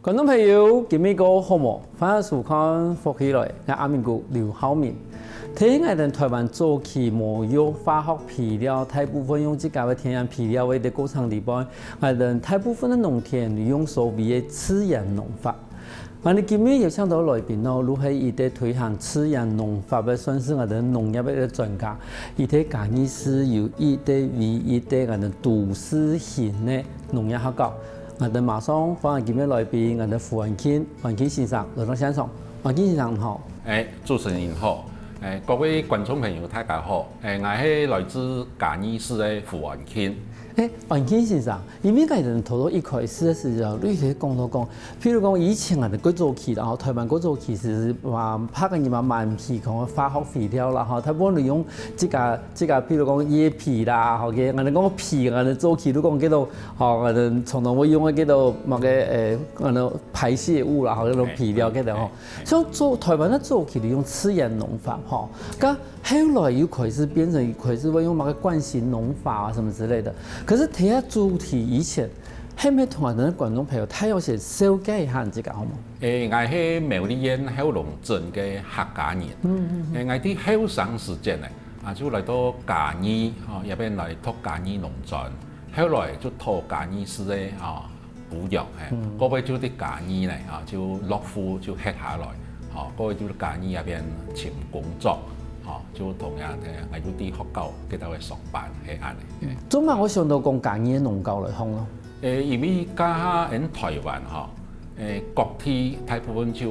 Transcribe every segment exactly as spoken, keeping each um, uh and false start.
觀眾朋友，今晡日過好無？歡迎收看《福氣來》，𠊎阿明哥劉浩明。在𠊎兜臺灣早期無用化學肥料，大部分用自家个天然肥料个一個過程裡背，𠊎兜大部分个農田用所謂个自然農法。𠊎兜今晡日邀請到來賓哦，就係一個推行自然農法个，算係𠊎兜農業个一個專家。佢在嘉義市有一個唯一个𠊎兜都市型个農業學校。 𠊎兜馬上歡迎今晡日來賓，𠊎兜胡安慶，安慶先生來到現場。安慶先生好。欸，主持人好。欸，各位觀眾朋友，大家好。欸，𠊎係來自嘉義市个胡安慶。欸，安慶先生，因為𠊎兜頭頭一開始个時候，你有講到講，譬如講以前啊，過早期啦，吼，臺灣過早期係嘛，拍个人嘛蠻肥，講化學肥料啦，吼，大部分就用自家 自家譬如講葉皮啦，吼，个，𠊎兜講皮，𠊎兜早期就講叫做，吼，𠊎兜常常會用个叫做麼个，欸，𠊎兜排泄物啦，吼，叫做肥料，嘿，叫做吼。嘿。像早，臺灣个早期就用自然農法，吼，該後來又開始變成開始會用麼个慣行農法啊什麼之類的。可是提下主題以前，係毋係同𠊎兜个觀眾朋友，大約先紹介一下你自家好無？欸，𠊎係苗栗縣後龍鎮个客家人。嗯，嗯，嗯。欸，𠊎在後生時節呢， 啊，就來到嘉義，吼，這片來讀嘉義農專，後來就討嘉義市个，吼，補養，嘿，嗯。過尾就在嘉義呢，啊，就落戶就歇下來，吼，過尾就在嘉義這片尋工作，吼，就同樣，欸，𠊎就在學校該兜个上班，係恁呢。嗯。做麼个會想到講嘉義个農教來講咯？欸，因為這下𠊎臺灣，吼，欸，各地大部分就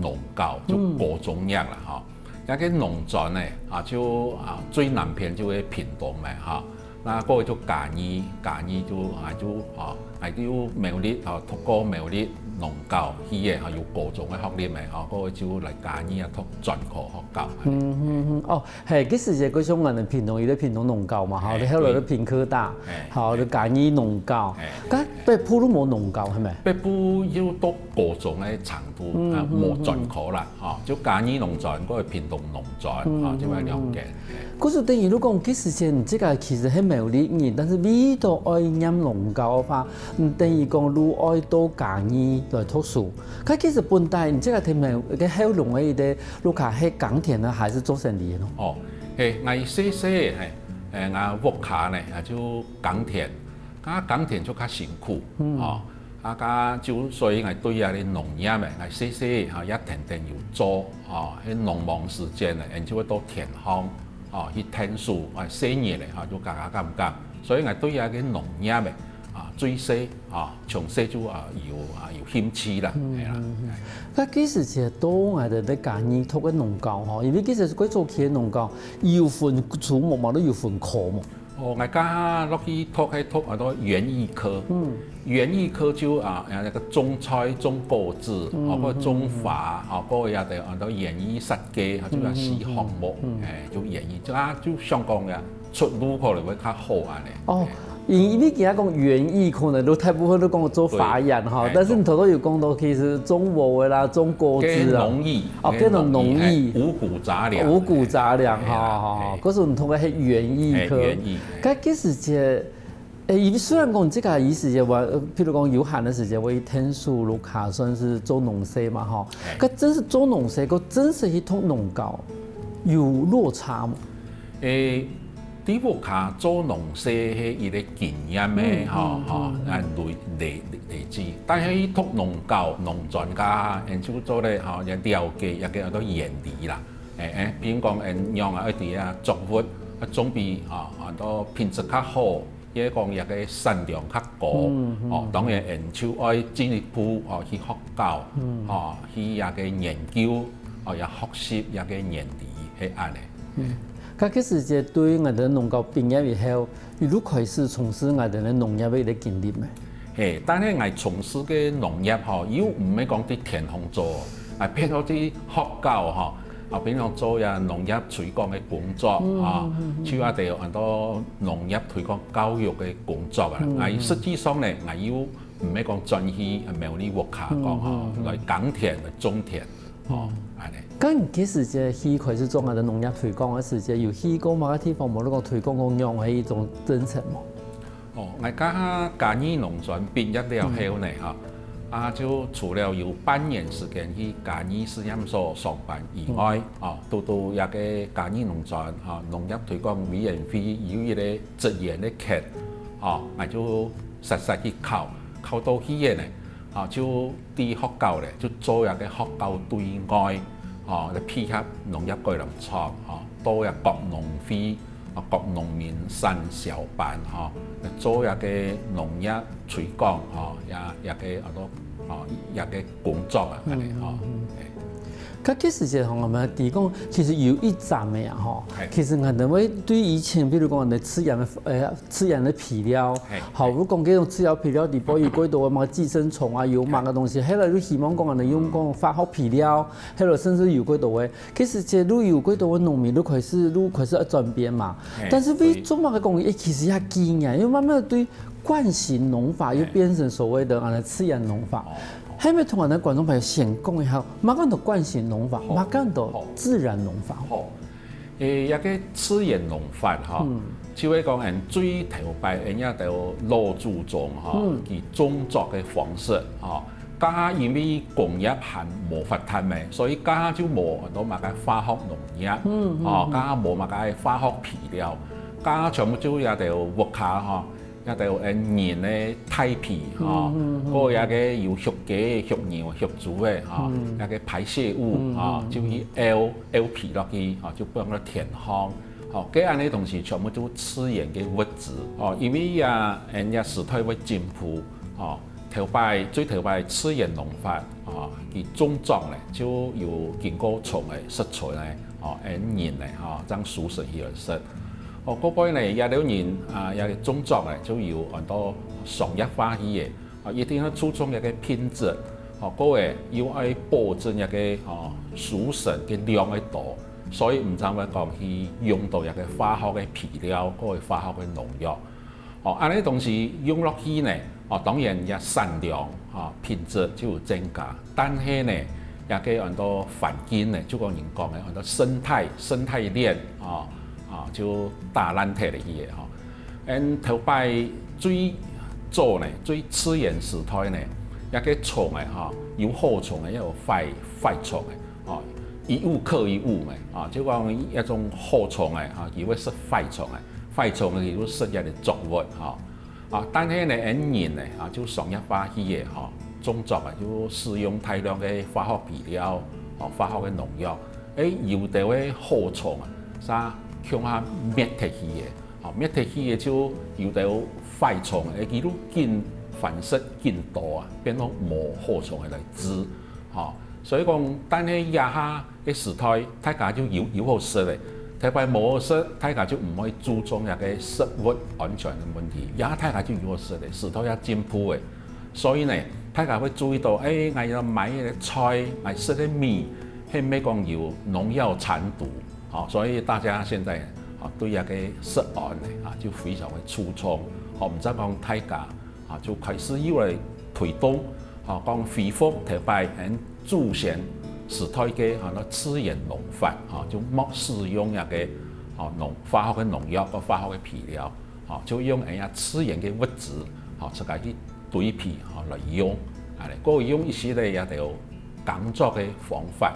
農教，就高中業啦，嗯。吼。 這个農專呢，啊，就，啊，最南片就係屏東嘛，哈。該過去就嘉義，嘉義就，啊，就，啊，𠊎就苗栗，啊，讀過苗栗農教系个，哈，有高中个學歷嘛，哈，過去就來嘉義啊，讀專科學校。嗯，嗯，嗯，哦，嘿，該時節，該像𠊎等屏東，有个屏東農教嘛，哈，嘿，後來个屏科大，嘿，好，嘿。就嘉義農教，嘿，該北部都無農教，係無？北部有讀高中个程度，嗯，啊，嗯，無專科啦。 吼，就嘉義農專，過屏東農專，嗯，吼，就會了解。嗯，嗯。故所等於你講，其實你自家其實係苗栗人，但是為著愛念農教个話，嗯，等於講你愛到嘉義來讀書。該其實本來你自家聽苗，該後龍个一個，你家係耕田呢，還係做生理个呢？哦，嘿，𠊎細細个，嘿，欸，𠊎屋下呢，啊，就耕田， 啊，耕田就較辛苦，嗯。吼，啊，該就所以𠊎對這个農業个，𠊎細細个，吼，也跈等有做，吼，該農忙時節呢，𠊎就會到田項，吼，去𢯭手，啊，細人个，吼，就加加減減。所以𠊎對這个農業个，啊，最細，啊，從細就，啊，有，啊，有興趣啦，嗯，係啦。嗯，嗯。該其實其實到𠊎兜在嘉義讀个農教吼，因為其實過早期个農教有分科目嘛，都有分科目。 哦，𠊎家落去讀係讀安到園藝科。嗯。園藝科就，啊，啊，該个種菜、種果子，嗯，哦，或者種花，嗯，嗯。哦，或者也得安到園藝設計，哦，就係四項目，嗯，嗯，嗯。欸，就園藝，就啊，就想講呀，出路可能會較好恁呢。哦，欸。因，因為其他講園藝，可能都大部分都講做花園哈，對。欸，但是你頭頭有講到，其實種禾个啦，種果子啊。該農藝，哦，該農藝，該農藝，欸，五穀雜糧。五穀雜糧，欸，哈，哈，哈。欸。可是你讀个係園藝科。欸，園藝。 該其實這，欸，雖然講這个意思就話，呃，譬如講有閒个時節，會𢯭手，就較算係做農事嘛，吼。欸。該真實做農事，佮真實去讀農教，有落差無？欸，在屋下做農事係一個經驗个，嗯，吼，嗯，吼，嗯，嗯。啊，累，累，累積。但係去讀農教、農專家，研究做咧，吼，也了解，也叫做原理啦。欸，欸，比如講，欸，仰啊，愛對啊，作物，啊，準備，吼，啊，到品質較好， 也講這个產量較高，嗯，嗯，哦，當然，嗯。𠊎就愛進一步，哦，去學校，嗯。哦，去這个研究，哦，也學習這个原理，係恁呢。嗯。該其實這對𠊎兜農教畢業以後，一路開始從事𠊎兜个農業个一個經歷咩？嘿，但係𠊎從事个農業吼，又毋係講在田項做，啊，變到在學校吼， 啊，平常做呀農業推廣个工作，嗯，啊，嗯，嗯，嗯。就啊，得有很多農業推廣教育个工作啊。嗯，嗯。啊，實際上呢，𠊎又毋係講專去苗栗屋下講吼，嗯，嗯，嗯。來耕田、來種田，吼，嗯。恁呢。該你其實這去開始做𠊎个農業推廣个時節，有去過麼个地方無？你講推廣過仰般个一種政策無？ 哦，𠊎家下嘉義農專畢業了後呢，嗯。哈，啊，就除了有半年時間去嘉義試驗所上班以外，哦，堵堵這个嘉義農專，哈，農業推廣委員會有一个職員个課，哦，𠊎就煞煞去考，考到去个呢，啊，就對學校咧，就做這个學校對外，哦，來配合農業改良場，哦，到這各農會，啊，各農民產銷班，吼，來做這个農業推廣，吼，也，也个，啊，都，哦，也个工作啊，恁呢，吼。嗯，嗯，嗯。嘿。該其實就同我們提供，其實有一站个啊，吼，嘿。其實𠊎等會對以前，比如講，你自然个，呃，自然个肥料，嘿，好，嘿。如果講這種自然肥料裡背有幾多个麼个寄生蟲啊，有麼个東西，嘿。後來就希望講，你用講化學肥料，後來甚至有幾多个 其實這路有幾多个農民都開始，都開始要轉變嘛。嘿，但是為做麼个講，對。其實也幾年，因為慢慢地對慣行農法又變成所謂的，嘿。啊，自然農法。哦，哦。還無同𠊎等觀眾朋友先講一下，麼个叫慣行農法，好，麼个叫自然農法。好。誒，這个自然農法哈，嗯。就係講，𠊎最頭擺，人家都老祖宗哈，嗯。佢種作个方式哈， 該下因為工業還無發達咩，所以該下就無恁多麼个化學農業，嗯，嗯，哦，嗯。該下無麼个化學肥料，該下全部就這兜屋下吼，這兜人个大肥吼，嗯，嗯，嗯。過這个有畜雞、畜牛、畜豬个吼，嗯。這个排泄物，嗯，吼，嗯，嗯。就去漚，漚肥落去，吼，就放到田項。吼，該恁呢東西全部都自然个物質，吼，因為啊，人家時代會進步，吼， 頭擺，最頭擺自然農法，啊，佢種作呢，就有經過蟲个食蟲个，哦，恁人呢，吼，正收成起來食。哦，過尾呢，這兜人，啊，這个種作呢，就有恁多商業化去个，啊，一定愛注重這个品質，哦，過尾又愛保證這个，哦，收成个量愛多，所以毋正會講去用到這个化學个肥料，或者化學个農藥。 哦，恁呢東西用落去呢，哦，當然也產量，哦，品質就有增加。但係呢，這个恁多環境呢，就講人講个恁多生態，生態鏈，哦，哦，就打爛忒了去个，吼。嗯，頭擺最早呢，最自然時代呢，這个蟲个，吼，有好蟲个，也有壞，壞蟲个。 哦，一物克一物嘛，啊，就講一種好蟲个，啊，佢會食壞蟲个，壞蟲个佢會食這个作物，吼。啊，但係呢，𠊎人呢，啊，就商業化去个，吼，種作啊，就使用大量个化學肥料，哦，化學个農藥，誒，有兜个好蟲啊，煞共下滅忒去个，哦，滅忒去个就有兜壞蟲，誒，佢就緊繁殖緊多啊，變到無好蟲个來治。 吼，所以講，但係這下个時代，大家就有，有好食个，頭擺無好食，大家就毋會注重這个食物安全个問題，這下大家就有好食个，時代也進步个，所以呢，大家會注意到，誒，𠊎愛買个菜，𠊎食个米，係毋係講有農藥殘毒？吼，所以大家現在，啊，對這个食安呢，啊，就非常个注重，吼，毋使講大家 啊，就開始又來推動，啊，講恢復頭擺𠊎祖先時代个，啊，該自然農法，啊，就莫使用這个，啊，農，化學个農藥，个化學个肥料，啊，就用𠊎這自然个物質，啊，自家去堆肥，啊，來用，啊，過用一息个這兜耕作个方法，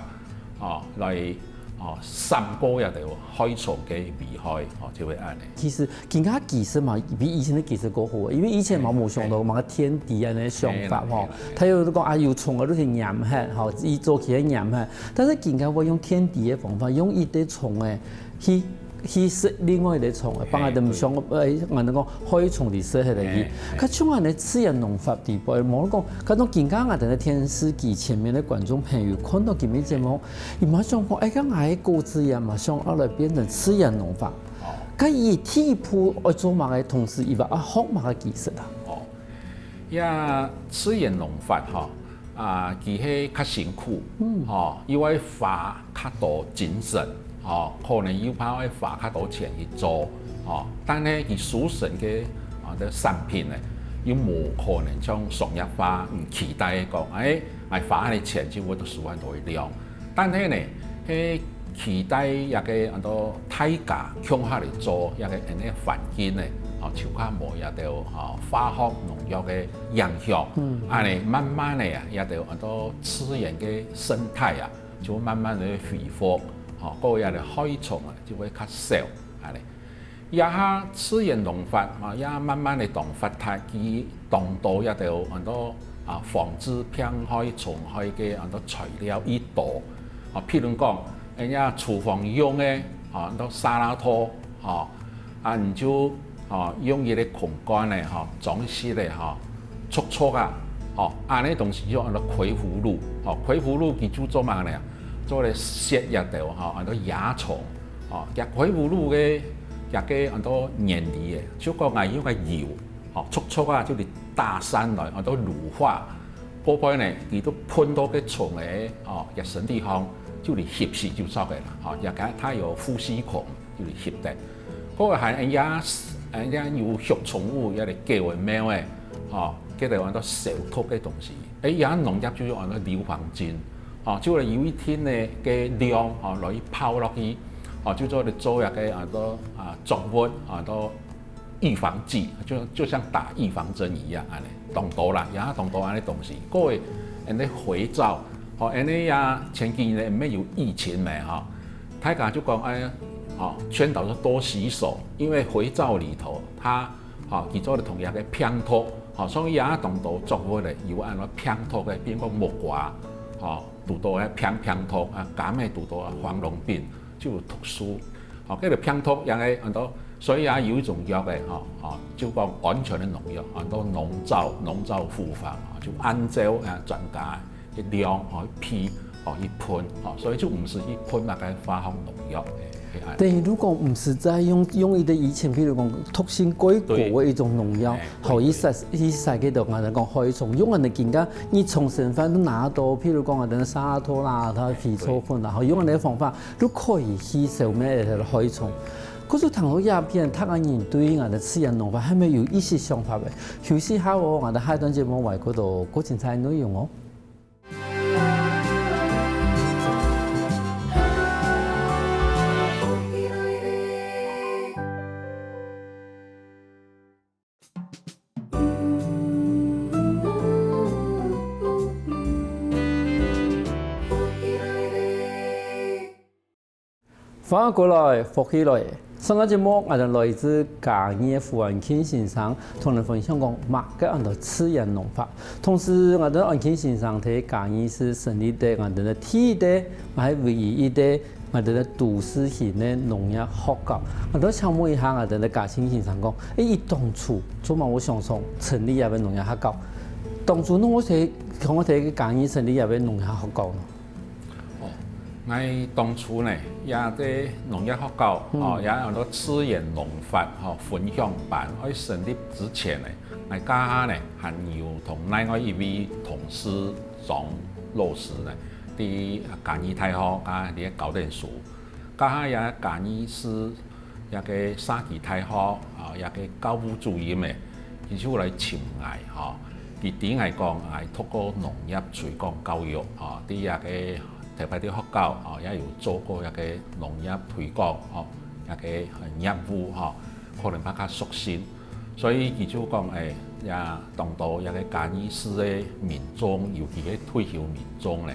啊，來，啊，散播這兜害蟲个危害，啊，就會恁呢。其實 今下技術嘛，比以前个技術過好，因為以前嘛無想到麼个天敵恁呢想法吼，佢有講啊，有蟲啊，就去黏忒吼，佢做起來黏忒。但是今下會用天敵个方法，用一堆蟲仔去，去食另外一堆蟲仔，幫佢等想，誒，𠊎等講害蟲去食忒个去。佢像恁呢自然農法底背，無講，該種今下𠊎等个電視機前面个觀眾朋友看到今日節目，佢嘛想講，誒，該𠊎个果子園嘛，想愛來變成自然農法。 該佢第一步愛做麼个，同時佢愛學麼个技術啊？哦，這自然農法吼，啊，佢係較辛苦，嗯。吼，又愛花較多精神，吼，可能又怕愛花較多錢去做，吼，但係佢收成个，啊，个產品呢，又無可能像商業化，嗯，期待講，誒，𠊎花恁多錢就會得收恁多个量。 但係呢，係期待這个恁多大家共下來做這个恁呢環境呢，啊，就較無這兜吼化學農藥个影響。恁呢慢慢个啊，這兜安到自然个生態啊，就慢慢个恢復，吼，過這兜害蟲啊就會較少，恁呢。這下自然農法啊，也慢慢个當發達，佢當多這兜安到啊防治病害蟲害个安到材料已多，啊，譬如講，人家廚房用个啊，安到沙拉托，吼，啊，你就吼用一个空罐呢，吼裝一息个吼，戳戳啊，吼，恁呢東西就安到葵葫蘆，吼，葵葫蘆佢就做麼个呢？做來食這兜吼，安到害蟲，吼，這葵葫蘆个這个安到原理个，就講啊用个油，吼，戳戳啊就來打散來，安到乳化，過背呢，佢都噴到个蟲个，吼，這身體項，就來吸收就著个啦，吼，這个它有呼吸孔。 就係翕得。該个還人家人家有畜寵物，也係狗个貓个，吼，該兜安到消毒个東西。誒，也農業就安到硫磺精，吼，就係有一定个个量，吼，來泡落去，吼，就做做一个安到啊作物，安到預防劑，就就像打預防針一樣，恁呢，當多啦，也當多恁呢東西。該个人个肥皂，吼，因為呀前幾年毋係有疫情嘛，吼。 大家就講，哎，吼，勸導說多洗手，因為肥皂裡頭，佢，吼，佢做得同這个病毒，吼，所以也當多作物个有安到病毒个，比如講木瓜，吼，堵到該病病毒啊，柑仔堵到黃龍病，就有毒素，吼，該个病毒也係安到，所以也有一種藥个，吼，吼，就講安全个農藥，安到農藥，農藥複方，吼，就按照啊專家 一量吼，一批吼，一噴吼，所以就毋使去噴該个化學農藥。等於如果毋使再用用一个以前，譬如講毒性過高个一種農藥，吼，一使一使个就安到講害蟲，用安到今个日常生活都拿到，譬如講啊，等沙拉托啦，佢肥皂粉啦，吼，用安到方法，都可以去消滅害蟲。可是談到這片，大家人對安到自然農法還無有一息想法个。休息下哦，安到下一段節目還過多過精彩內容哦。 歡迎過來，福氣來！上个節目，𠊎兜來自嘉義个胡安慶先生，同𠊎兜分享講麼个安到自然農法。同時，𠊎兜安慶先生在嘉義市成立个𠊎兜个第一个，也係唯一一个𠊎兜个都市型个農業學校。𠊎兜請問一下𠊎兜个嘉慶先生講，誒，佢當初做麼个會想成立這个農業學校？當初仰會在，仰會在嘉義成立這个農業學校呢？ 哦，𠊎當初呢，這个農業學校，哦，也安到自然農法，吼，分享班，愛成立之前呢，𠊎該下呢，還有同另外一位同事張老師呢，在嘉義大學，該下在該教點書。該下也嘉義市 這个社區大學，啊，這个教務主任呢，佢就來尋𠊎，吼。佢知𠊎講，𠊎讀過農業推廣教育，吼，在這个臺北个學校，吼，也有做過這个農業推廣，吼，這个，呃，業務，吼，可能比較熟悉。所以佢就講，誒，也當多這个嘉義市个民眾，尤其係退休民眾呢，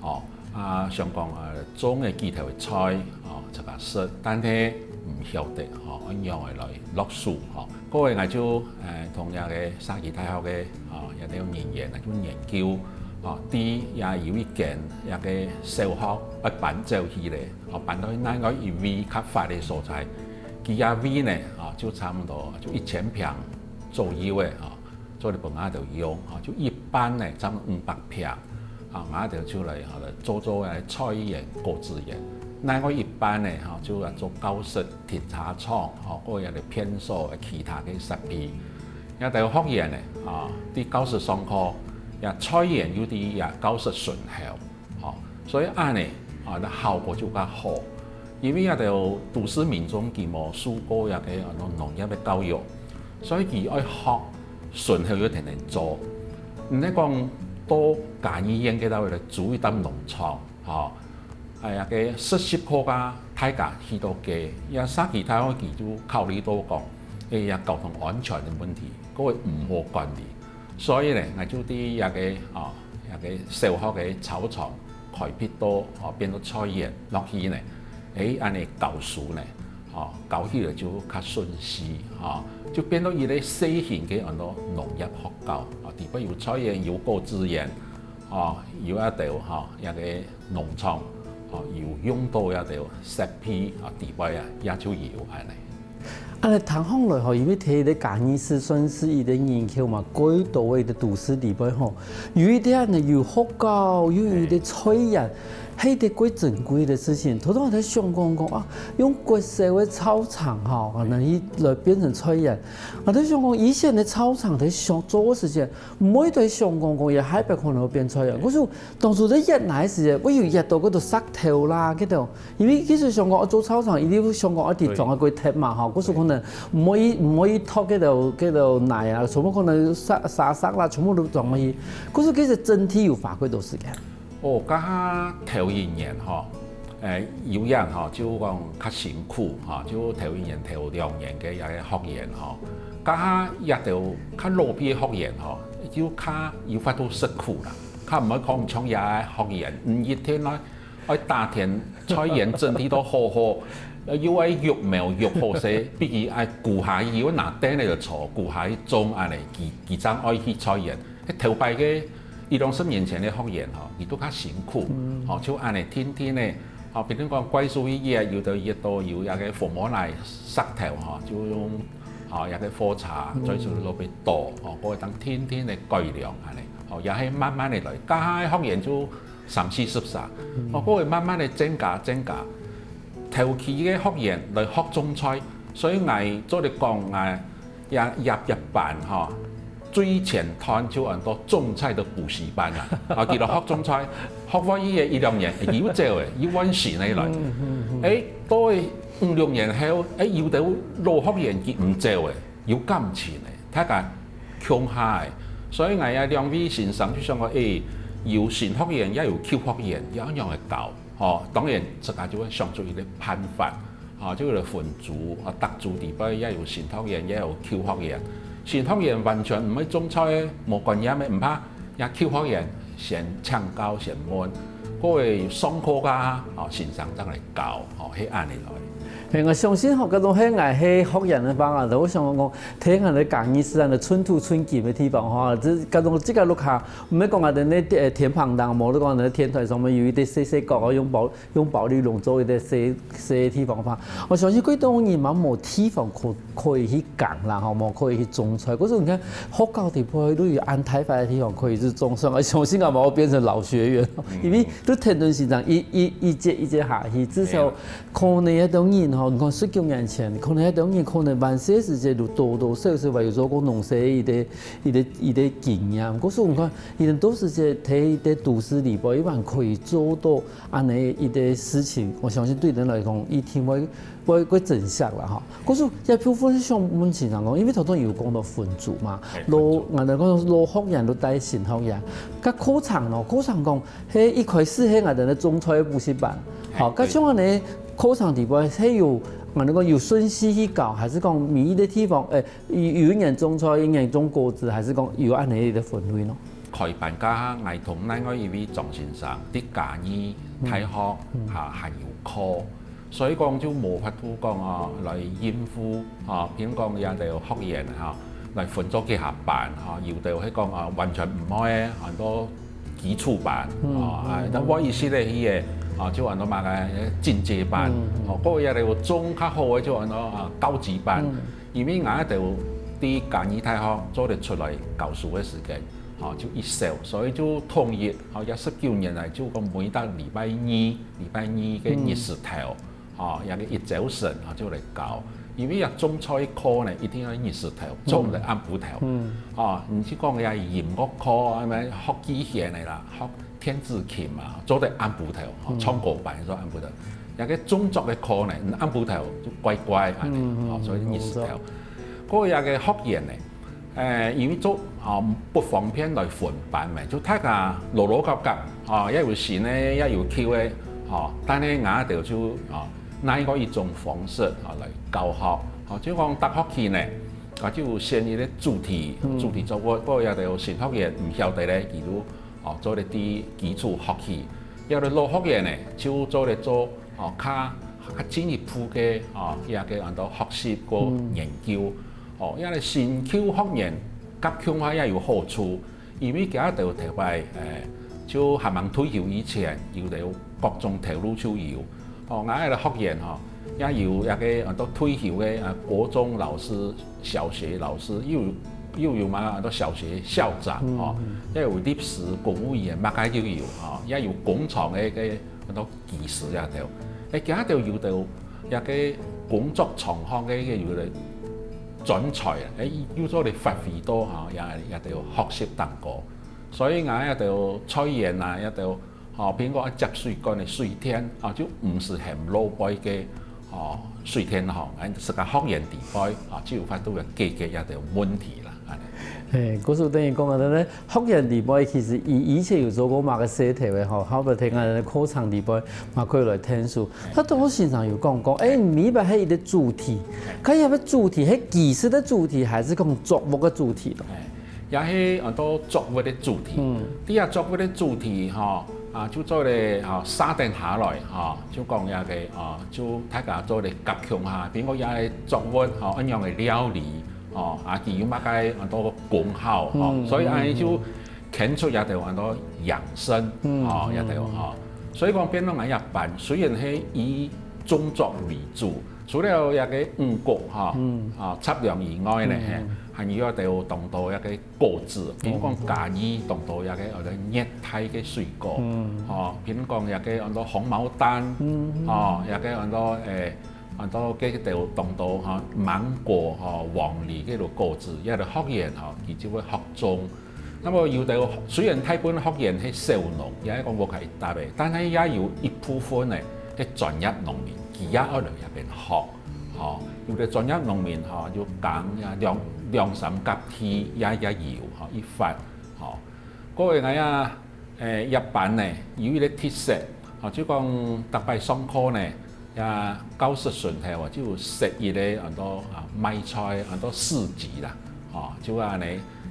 吼， 啊，想講，呃，種个幾頭个菜，哦，自家食，但係毋曉得，吼，仰般來落手，吼。過後𠊎就，呃，同這个社區大學个，哦，這兜人員啊，就研究，哦，在這有一間這个小學愛搬走去咧，哦，搬到另外一位較闊个所在。佢這位呢，哦，就差毋多就一千坪左右个，哦， 做得分𠊎兜用，吼，就一半呢，差毋多五百坪，啊，𠊎兜就來，吼，來做做个菜園、果子園。另外一半呢，吼，就來做教室、停車場，吼，還有片所个其他个設備。這兜學員呢，啊，在教室上課，這菜園又在這教室脣口。 吼，所以恁呢，啊，該效果就較好。因為這兜都市民眾佢無受過這个，啊，農，農業个教育，所以佢愛學，脣口又天天做。毋係講到嘉義縣該搭位來租一擔農場，吼，哎呀，該實習課啊，大家去到該，這社區大學佢就考慮到講，个也交通安全个問題，各位毋好管理。所以呢，𠊎就在這个啊，這个小學个操場開闢到哦，變做菜園落去呢，誒，恁呢教書呢，哦，教起來就較順序，哦，就變到一个細型个安到農業學校，哦，底背有菜園，有果子園，哦，有一兜哈，這个農場，哦，有用到一兜設備，啊，底背啊，也就有恁呢。 啊，聽起來吼，因為在一个嘉義市算是一个人口嘛，蓋多个一个都市底背吼，有一个呢有學校，又有一个菜園，係一个蓋珍貴个事情。頭頭𠊎在想講講啊，用國小个操場吼，可能去來變成菜園。𠊎在想講，以前个操場在想做个時間，毋會在想講講，也下擺可能會變菜園。可是當初在挖泥个時間，會有挖到該兜石頭啦，該兜 因為其實想講愛做操場，一定想講愛地方个規劃嘛，吼，故所可能毋會毋會一套該兜該兜泥啊，全部可能沙沙石啦，全部都裝落去。故所其實整體有花幾多時間？哦，該下頭一年吼，誒，有影吼，就講較辛苦吼，就頭一年頭兩年个這个學員吼，該下這兜較老輩个學員吼，就較有法度食苦啦，較毋會講像這个學員，嗯，一天來 愛打田，菜園整理到好好，呃，又愛育苗育好勢，比佢愛顧下去，又拿凳仔就坐，顧下去種恁呢，佢佢正愛去菜園。該頭擺个一兩十年前个學員吼，佢都較辛苦，吼，就恁呢天天呢，吼，比如講怪樹一葉，有的葉都有那個紅毛泥石頭吼，就用吼，那個火車載出去落去倒，吼，過會當天天个改良恁呢，吼，也係慢慢个來。該下个學員就 三四十儕，哦，過會慢慢个增加增加。頭期个學員來學種菜，所以𠊎做得講，𠊎也也一班吼，最前段就安到種菜个補習班啦。啊，佢來學種菜，學會一个一兩年，佢又走个，又換新个來。誒，到五六年後，誒，有兜老學員佢毋走个， 有感情个，大家共下个。所以𠊎這兩位先生就想講，誒，有新學員，也有舊學員，也愛仰般个教，吼，當然自家就會想出一個辦法，吼，就來分組，啊，逐組底背也有新學員，也有舊學員。新學員完全毋會種菜个，無觀念个，毋怕， 也舊學員先請教先問，過會上課啊，哦，先生正來教，哦，係恁呢來。嘿，𠊎相信吼，該種係𠊎係學員个話啊，就會想講，聽𠊎个嘉義市恁个寸土寸金个地方吼，這該種這個屋下，毋係講𠊎等个呃天棚頂，無就講𠊎等个天台上面有一個細細角啊，用保用保麗龍做一個細細个地方吧。𠊎相信蓋多人嘛無地方可可以去耕啦，吼，無可以去種菜。可是你看學校底背都有恁大塊个地方可以去種菜，𠊎相信𠊎嘛會變成老學員，因為都跈等先生一一一節一節下去，至少可能該兜人吼，你看十九年前，可能該兜人可能還細个時節就多多少少還有做過農事个一個一個一個經驗。可是你看，佢等都係在在一個都市底背，佢還可以做到 恁呢一個事情，𠊎相信對人來講，一定會會會珍惜啦吼。可是這部分想問先生講，因為頭先有講到分組嘛，老𠊎等講老學員就帶新學員，該課程咯，課程講，係一開始係𠊎等个種菜補習班，好，該像恁呢課程底背係有𠊎等講有順序去教，還係講每一個地方，誒，有有一年種菜，一年種果子，還係講有恁呢一個分類咯？ 開班該下，𠊎同另外一位莊先生，在嘉義大學下還有課，所以講就無法度講哦，來應付哦，譬如講這兜學員哈，來分做幾下班哈，有兜係講啊完全毋會个，安到基礎班哦，啊，但會一息仔去个哦，就安到麼个進階班哦，過後這兜種較好个就安到啊高級班，因為𠊎兜在嘉義大學做得出來教書个時間 吼，就一小，所以就統一，吼，這十九年來就講每逐禮拜二，禮拜二个日時頭，吼，這个一朝晨，吼，就來教。因為這種菜課呢，一定愛日時頭，做毋得暗晡頭。吼，你就講這音樂課，啊，麼个學機弦个啦，學電子琴啊，做得暗晡頭，吼，唱歌班做暗晡頭。這个種作个課呢，暗晡頭就乖乖恁呢，吼，所以日時頭。過這个學員呢， 誒，因為做啊不方便來分班咩，就大家老老合合啊，也有新个，也有舊个，吼，但係𠊎兜就啊，拿一個一種方式啊來教學，吼，就講逐學期呢，佢就選一個主題，主題作物，不過這兜新學員毋曉得咧，佢就哦做得對基礎學起。這兜老學員呢，就做得做哦較較進一步个哦，這個安到學習个研究。哦，這個新舊學員合共下也有好處，因為佢兜頭擺誒，就還吂退休以前，有兜各種頭路就有。 哦，𠊎个學員吼，也有一個安到退休个啊，國中老師、小學老師，又有又有嘛安到小學校長吼，也有律師、公務員，麼个又有吼，也有工廠个个安到技師這兜。誒，佢兜有兜一個工作場合个个有兜專才，誒，又做得發揮到吼，也也兜學習當高。所以𠊎這兜菜園啊，這兜 吼，譬如講接水管个水電，吼，就毋使喊老輩个吼水電吼，𠊎自家學員底背，吼，就有法度來解決這兜問題啦，恁呢。嘿，故所等於講啊，等於學員底背其實以以前有做過麼个事頭个吼，後尾聽啊課程底背嘛可以來聽書。他都先生有講過，誒，每擺係一個主題，看要不主題，係技術个主題，還是講作物个主題咯？ 也係安到作物个主題。這下作物个主題吼，啊，就做得吼，設定下來吼，就講這個啊，就大家做得合共下，譬如講這個作物吼，恁樣个料理吼，啊，佢有麼个安到功效吼，所以恁呢就牽出這兜安到養生吼，這兜吼。所以講變到𠊎這班，雖然係以種作為主， 除了這個五穀吼，啊，雜糧以外呢，嘿，還有這兜當多這個果子，比如講嘉義當多這個安到熱帶个水果，吼，比如講這個安到紅毛丹，吼，這個安到誒，安到這兜當多吼，芒果吼，黃梨這兜果子，這兜學員吼，佢就會學種。 那麼有兜雖然大部分學員係小農，也係講屋下一搭个，但係也有一部分呢係專業農民，佢也愛來這片學，吼，有兜專業農民吼，有耕也兩兩三甲地也也有吼，一發吼。過个𠊎啊，誒，一班呢有一個特色，吼，就講逐擺上課呢， 也教室脣頭啊，就有設一個安到啊賣菜，安到市集啦，吼，就恁呢，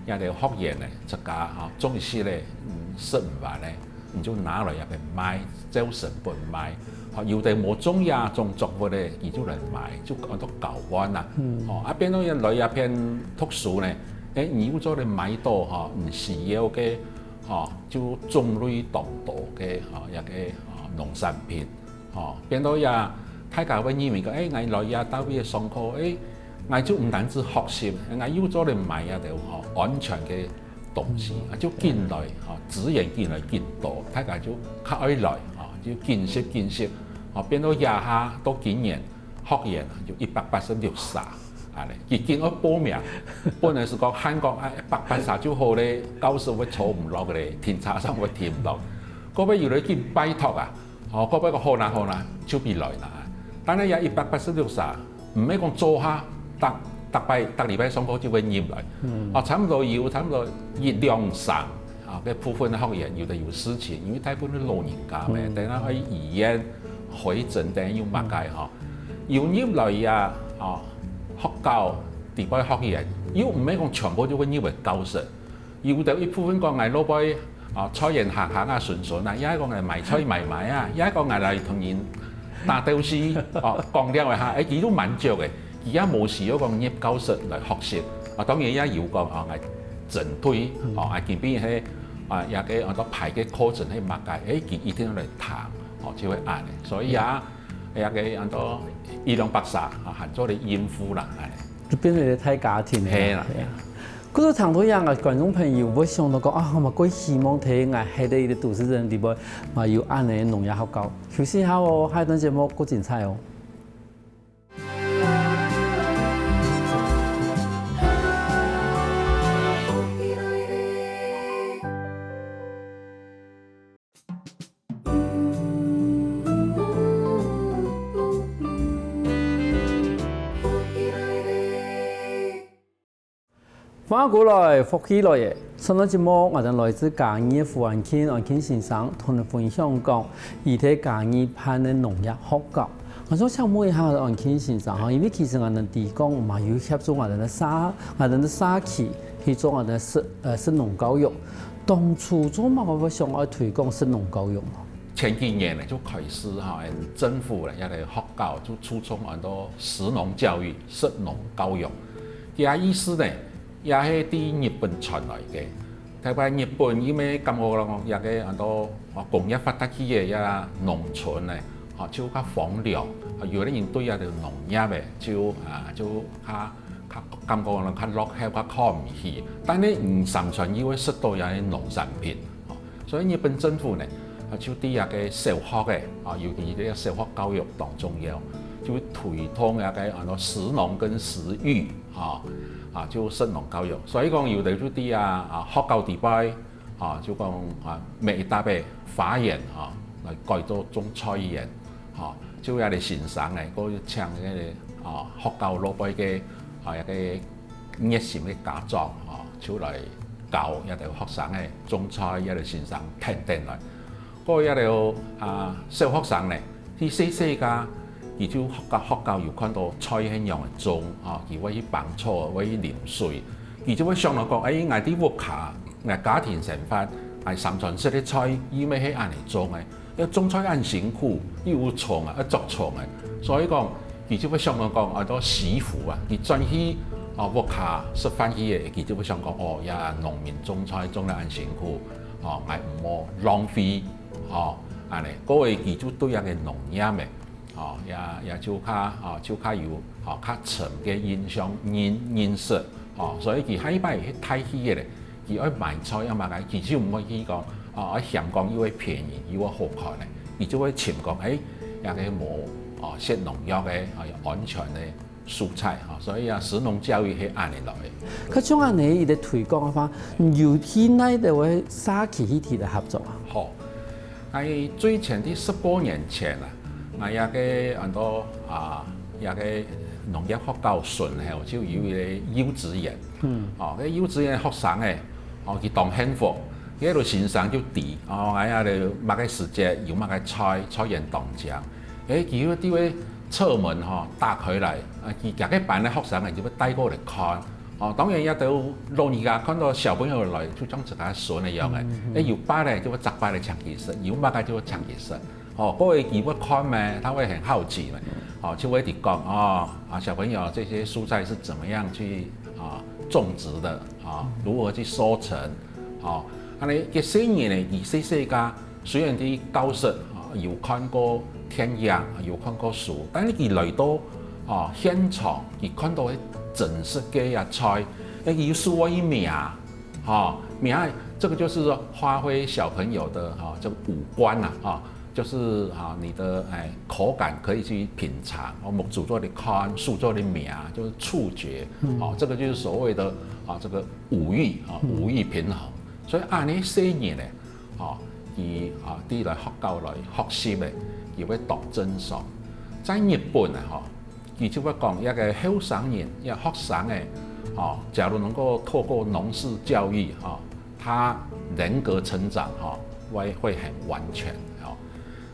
這兜學員呢，自家吼，中意食个，嗯，食毋完个，你就拿來這片賣，照成本賣。吼，有兜無種這種作物个，佢就來買，就安到交換啦。吼，啊，變到來這片讀書呢，誒，你又做得買到吼，你需要个，吼，就種類當多个，吼，這個，吼，農產品。 吼，變到也大家會認為講，誒，𠊎來這單位上課，誒，𠊎就毋單止學習，𠊎又做得買這兜吼安全个東西，啊，就緊來，吼，資源緊來緊多，大家就較愛來，吼，就緊食緊食，吼，變到這下到今年學員就一百八十六儕，恁呢，已經愛報名，本來係講喊講，誒，一百八十儕就好咧，教室會坐毋落咧，停車場會停毋落，後尾有人去拜託啊， 哦，過尾講好啦好啦，就會來啦。但係這一百八十六儕，毋係講做下，逐逐擺逐禮拜上課就會入來。哦，差毋多有差毋多一兩成啊，該部分个學員有兜有事情，因為大部分都老人家咩，等下愛醫院、回診，等下又麼个吼，有入來啊，哦，學校底背學員，又毋係講全部就會入來教室。 有兜一部分講𠊎老輩啊，菜園行行啊，順順啊，也係講𠊎買菜買賣啊，也係講𠊎來同人打鬥敘，哦，講了一下，誒，佢都蠻少个，佢也無需要講入教室來學習。啊，當然也有講啊，𠊎整隊，哦，啊，今晡日係啊，也个安到排个課程係麼个，誒，佢一定要來聽，哦，就會恁呢。所以啊，也个安到一兩百儕啊，還做得應付啦，恁呢。就變成一個大家庭了。係啦，係啦。 故所聽到這啊，觀眾朋友會想到講啊，𠊎嘛過希望在𠊎係个一個都市人裡背，嘛有恁呢个農業學校。休息一下哦，下一段節目過精彩哦。歡迎過來，福氣來了！上段節目，𠊎等來自嘉義个胡安慶，安慶先生同你分享講，佢在嘉義辦个農業學校。𠊎想請問一下安慶先生吼，因為其實𠊎等知講嘛有協助𠊎等个社，𠊎等个社區去做𠊎等个食，呃，食農教育。當初做麼个會想愛推廣食農教育呢？前幾年呢就開始吼，政府呢也來學校就注重安到食農教育、食農教育。佢个意思呢，也係對日本傳來个。 特別日本，因為感覺講，這个安到工業發達起个這農村呢，吼，就較荒涼，啊，有个人對這个農業个，就，啊，就較，較感覺講較落後，較看毋起。但係你常常又會食到這个農產品，吼，所以日本政府呢，啊，就對這个小學个，啊，尤其這个小學教育當重要，就會推動這个安到食農跟食育，吼，啊，就食農教育。所以講，有个就對啊，啊，學校底背， 吼，就講啊，每一搭个花園吼，來改做種菜園，吼，就這个先生呢，過請該个啊學校落背个啊一个熱心个家長吼，就來教這兜學生个種菜，這兜先生等等來。過這兜啊小學生呢，佢細細个，佢就學校學校有看到菜係仰仔種，吼，佢會去挷草，會去淋水。 佢就會想到講，哎，𠊎在屋下，𠊎家庭生活，𠊎三餐食个菜，又毋係恁仔種个，愛種菜恁辛苦，又有蟲啊，愛捉蟲个。所以講，佢就會想到講，愛到惜福啊，佢轉去啊屋下食飯去个，佢就會想講，哦，這農民種菜種得恁辛苦，哦，𠊎毋好浪費，哦，恁仔，過後佢就對這个農業个 吼，也，也就較，吼，就較有，吼，較深个印象、認，認識，吼，所以佢下一擺去大溪个咧，佢愛買菜啊麼个，佢就毋會去講，哦，愛嫌講又會便宜又會好看个，佢就會尋講，哎，這个無，哦，食農藥个，哦，安全个蔬菜，吼，所以啊，食農教育係恁仔來个。可像恁仔一个推廣个話，有去哪位个社區去提个合作啊？好， 𠊎最前在十多年前啊，𠊎這个安到啊，這个農業學校脣口就有一个幼稚園。嗯。哦，該幼稚園學生欸，哦，佢當幸福，該老先生就知，哦，𠊎這个麼个時節有麼个菜，菜園當靚。欸，佢又就會側門吼打開來，啊，佢這个班个學生欸就會帶過來看。 哦，當然這兜老人家看到小朋友來，就像自家孫一樣个。嗯，嗯。欸，有爸个就會責爸个請佢食，有媽个就會請佢食。哦，過後佢會看咩，他會很好奇咩。哦，就會去講，哦，啊，小朋友，這些蔬菜是怎麼樣去，啊，種植的，啊，如何去收成，哦，恁仔，該細人呢，佢細細个， 雖然在教室，啊，有看過田野，有看過書，但是佢來到，啊，現場，佢看到个真實个這菜，欸，佢有數過一名，哈，名，這個就是說發揮小朋友的，哈，這個五官啊，哈，就是，啊，你的，欸，口感可以去品嚐，哦，目珠做得看，手做得摸，就是觸覺，嗯。哦，這個就是所謂的，啊，這個五育，啊，嗯。五育平衡。所以恁仔細人呢， 吼，佢，啊，對來學校來學習个，佢會當正常。在日本啊，吼，佢就會講，一个後生人，一个學生欸，吼，假如能夠透過農事教育，吼，他人格成長，吼，會，會很完全，吼。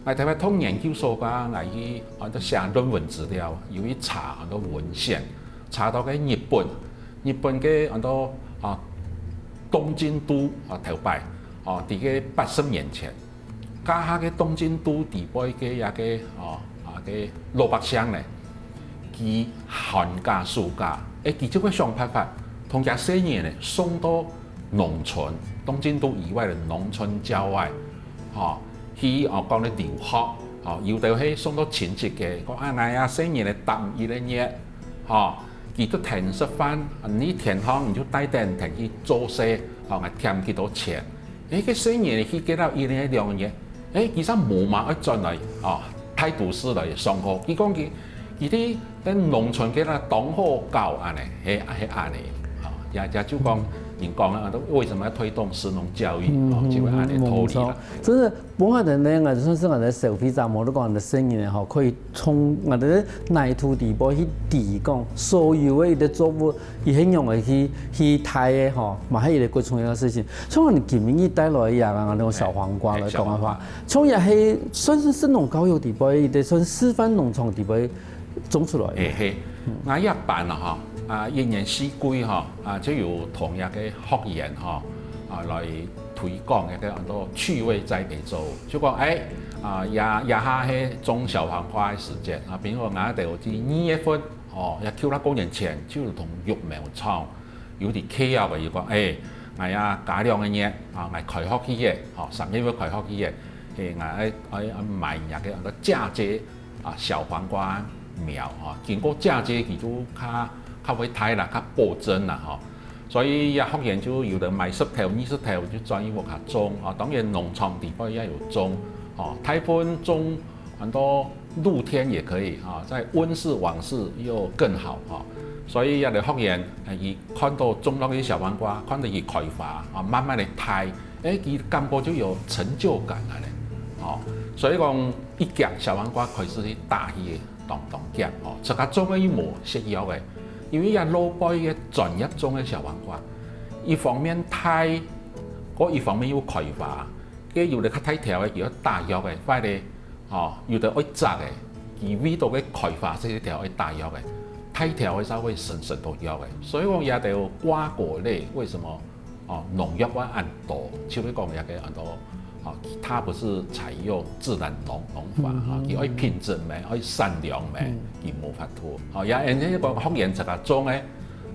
𠊎特別讀研究所个，𠊎去，啊，寫論文資料，有去查很多文獻，查到个日本，日本个很多，啊，東京都，啊，頭擺， 哦，在該八十年前，該下个東京都底背个這个，哦，啊，个老百姓呢，佢寒假、暑假，欸，佢就會想辦法，同厥細人呢送到農村，東京都以外的農村郊外，吼，去，哦，講咧留學，哦，有兜係送到親戚个，講啊，𠊎啊細人呢，搭一個月，吼，佢都跈食飯，你天光你就帶等跈去做事，吼，𠊎添幾多錢。 欸，該細人去該兜一年兩年，欸，其實無嘛愛轉來，哦，大都市來上課。佢講佢，佢在，在農村該兜當好搞恁仔，係，係恁仔，哦，也，也就講，人講啊，都為什麼要推動食農教育？哦，就會恁樣道理啦。真係，本來呢，𠊎就算係𠊎兜消費者，無論講𠊎兜生意呢，吼，可以從𠊎兜泥土底背去知講，所有个一個作物，佢係仰仔去去大个吼，嘛係一個最重要个事情。像𠊎兜今晡日帶來个啊，𠊎兜小黃瓜來講个話，像也係算係食農教育底背，一個算示範農場底背 種出來。欸，係，𠊎這班啊，吼，啊，一年四季吼，啊，就有同這個學員吼，啊，來推廣一個安到趣味栽培作物，就講，欸，啊，這這下係種小黃瓜个時節啊，比如講𠊎兜在二月份，哦，也舊啦過年前就同育苗場有在契約个，佢講，欸，𠊎也加兩個月啊，𠊎開學去个，吼，三月份開學去个，欸，𠊎愛愛愛買這個安到嫁接 啊，小黃瓜苗吼，經過嫁接佢就較較會大啦，較保證啦吼。所以這學員就有人買十頭、二十頭就轉去屋下種啊。當然農場底背也有種哦，大部分種安到露天也可以啊，在溫室、溫室又更好啊。所以這個學員，欸，佢看到種落去小黃瓜，看到佢開花啊，慢慢个大，欸，佢感覺就有成就感了咧。哦，所以講 一夾小黃瓜開始去打去个當當夾哦，自家種个又無食藥个，因為這老輩个專業種个小黃瓜，一方面大，過一方面又開花，該有个較大條个佢愛打藥个，壞咧，哦，有个愛摘个，佢為到个開花這條愛打藥个，大條个才會生生到藥个，所以講這兜瓜果類為什麼 哦，農藥會恁多，就會講這個恁多，哦，佢不是採用自然農農法哈，佢愛品質咩，愛產量咩，佢無法度。哦，也因為講學員自家種个，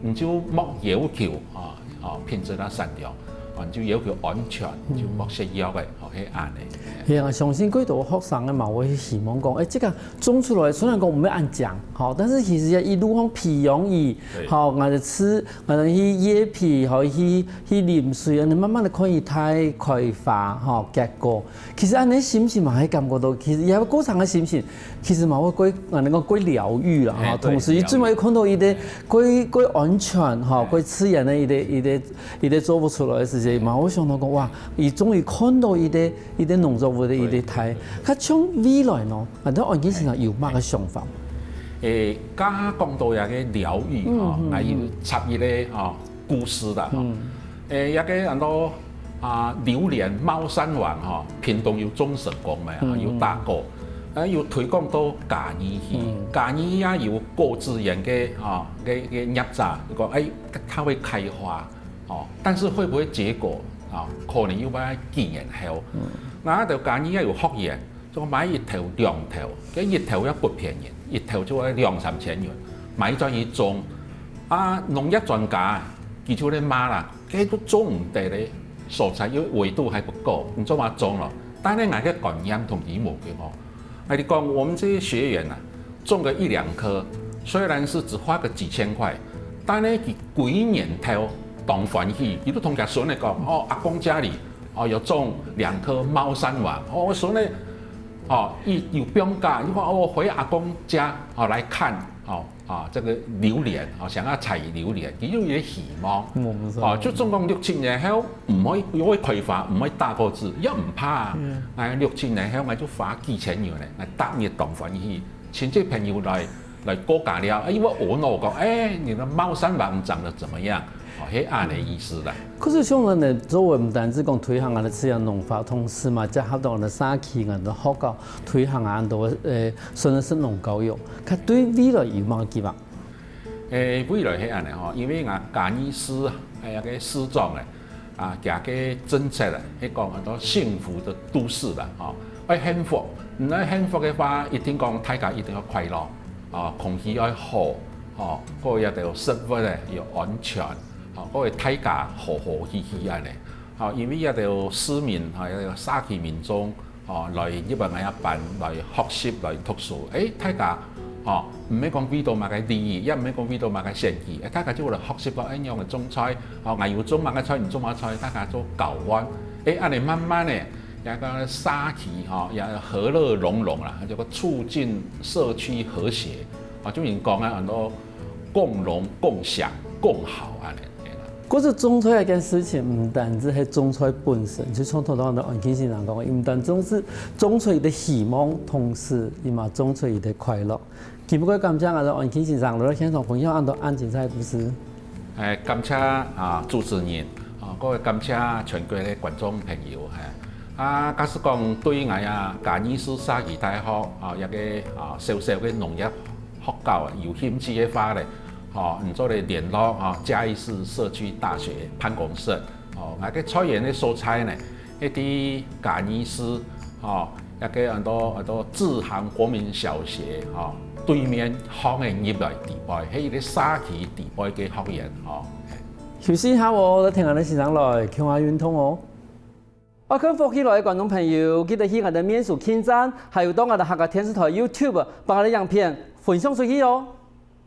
你就莫要求啊，哦，品質啊產量，哦，你就要求安全，就莫食藥个，哦，係恁樣。係啊，相信幾多學生个嘛，𠊎會希望講，欸，這個種出來雖然講毋會恁靚，吼，但是其實一路上培養佢，吼，𠊎兜試 𠊎兜去掖肥，吼，去去淋水，恁樣慢慢个看佢大開花，吼，結果。其實恁樣心情嘛，會感覺到，其實也有過程个心情，其實嘛會過，恁樣講過療癒啦，吼。同時，最尾看到一個過過安全，吼，過自然个一個一個一個作物出來个時節嘛，𠊎想到講，哇，佢終於看到一個一個農作物个一個大。較像未來呢，恁樣安吉先生有麼个想法？欸，剛剛講到這個療癒吼，𠊎有插一個吼 故事啦，吼。欸，這個恁樣啊，榴槤茂山王吼，屏東有種成功个，有打果，啊，有推廣到嘉義去。嘉義也有果子園个吼，个个業者，講欸，佢會開花，哦，但是會不會結果啊？可能又愛幾年後。啊，就嘉義也有學員， 就買一頭兩頭，該一頭也不便宜，一頭就愛兩三千銀，買轉去種。啊，農業專家佢就咧罵啦，該都種毋得咧，所在因為緯度還不夠，你做麼種咯？但係𠊎个觀念同佢無共哦。𠊎就講，我們這些學員啊，種個一兩棵，雖然是只花個幾千塊，但係佢歸年頭當歡喜，佢都同佢孫仔講，哦，阿公家裡 哦，有種兩棵茂山王，哦，我孫仔，哦，佢有放假，佢講，哦，我回阿公家，哦，來看，哦，啊，這個榴槤，哦，想要採榴槤，佢有一個希望，哦，就總共六七年後，毋會，又會開花，毋會打果子，也毋怕啊，哎，六七年後，𠊎就花幾千元呢，來逐日當歡喜，親戚朋友來 來過家了，啊，因為𠊎問哦講，哎，你的茂山王長得怎麼樣？哦，係恁樣意思啦。可是像恁樣呢，作為毋單止講推行𠊎个自然農法，同時嘛，結合到𠊎个社區、𠊎个學校，推行恁多，呃，算係農教育，佢對未來有麼个計劃？誒，未來係恁樣吼，因為𠊎嘉義市，誒，該市長誒， 啊，佢个政策啊，係講安到幸福的都市啦，吼，愛幸福。毋愛幸福个話，一定講大家一定愛快樂，啊，空氣愛好，吼，過後這兜食物呢，要安全，吼，過後大家和和氣氣恁樣，吼，因為這兜市民，吼，這兜社區民眾， 哦，來入來𠊎這班來學習、來讀書。誒，大家，哦，毋係講為著麼个利益，也毋係講為著麼个選舉，誒，大家就來學習講，誒，仰般種菜，哦，𠊎有種麼个菜，你種麼个菜，大家做交換。誒，恁樣慢慢个，這個社區，吼，也和樂融融啦，這個促進社區和諧，哦，就人講啊，安到共榮、共享、共好恁樣，嘿啦。故所種菜這件事情，毋單止係種菜本身，就像頭先个安慶先生講个，毋單淨係種出一個希望，同時也嘛種出一個快樂。今晡日感謝𠊎个安慶先生來到現場分享恁多恁精彩个故事。誒，感謝啊主持人，啊，各位感謝全國个觀眾朋友，誒，啊，假使講對𠊎啊嘉義市社區大學啊一個啊小小个農業學校啊有興趣个話咧，吼，你做得聯絡啊嘉義市社區大學辦公室，哦，𠊎个菜園个所在呢，係在嘉義市，吼，一個安到安到志航國民小學，吼，對面巷仔入來裡背，係一個社區裡背个學園，吼。休息一下哦，來聽𠊎个先生來，共下運動哦。愛看福氣來个觀眾朋友，記得去𠊎个面書網站，還有到𠊎个客家電視台YouTube，幫𠊎个影片分享出去哦。